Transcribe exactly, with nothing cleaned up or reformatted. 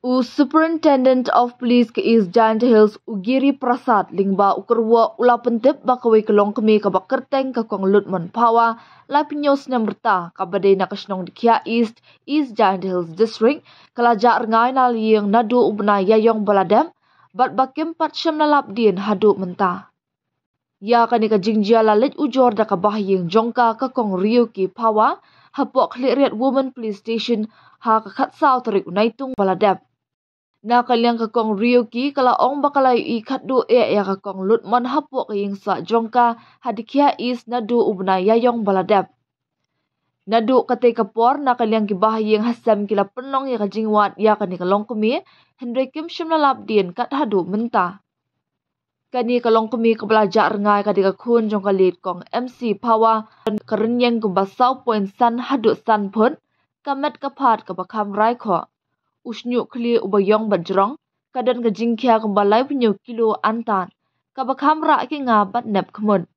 U Superintendent of Police ka East Jaintia Hills, u Giri Prasad, lyngba u kyrwoh, u la pyntip ba kawei ka longkmie kaba kyrteng ka Kong Lutmon Phawa, laiphew snem rta, kaba dei na ka shnong Dkhiah East, East Jaintia Hills District, ka la jah rngai na la ïing naduh u bnai Ïaïong ba la dep, bad ba kim pat shym la lap dien haduh mynta. Ïa kane ka jingjia la leit ujor da ka bahaïing jong ka, ka Kong Rioki Phawa, hapoh Khliehriat Women Police Station, ha ka khatsaw tarik u Naitung ba la dep. Na ka liang ka Kong Rioki ka la ong ba ka la ïohi khatduh eh ïa ka Kong Lutmon hapoh ka ïing sah jong ka ha Dkhiah East naduh u bnai Ïaïong ba la dep. Naduh katei ka por, na ka liang ki bahaïing hasem ki la pynlong ïa ka jingwad ïa kane ka longkmie, hynrei kim shym la lap dien kat haduh mynta. Kane ka longkmie kaba la jah rngai ka dei ka khun jong ka late Kong M C Phawa, ka rynïeng kumba saw point san haduh san phut, ka met ka phad kaba kham rai khoh. U shñiuh khlieh uba ïong bad jrong, ka don ka jingkhia kumba laiphew kilo antad, kaba kham rah ki nga bad nep khmut.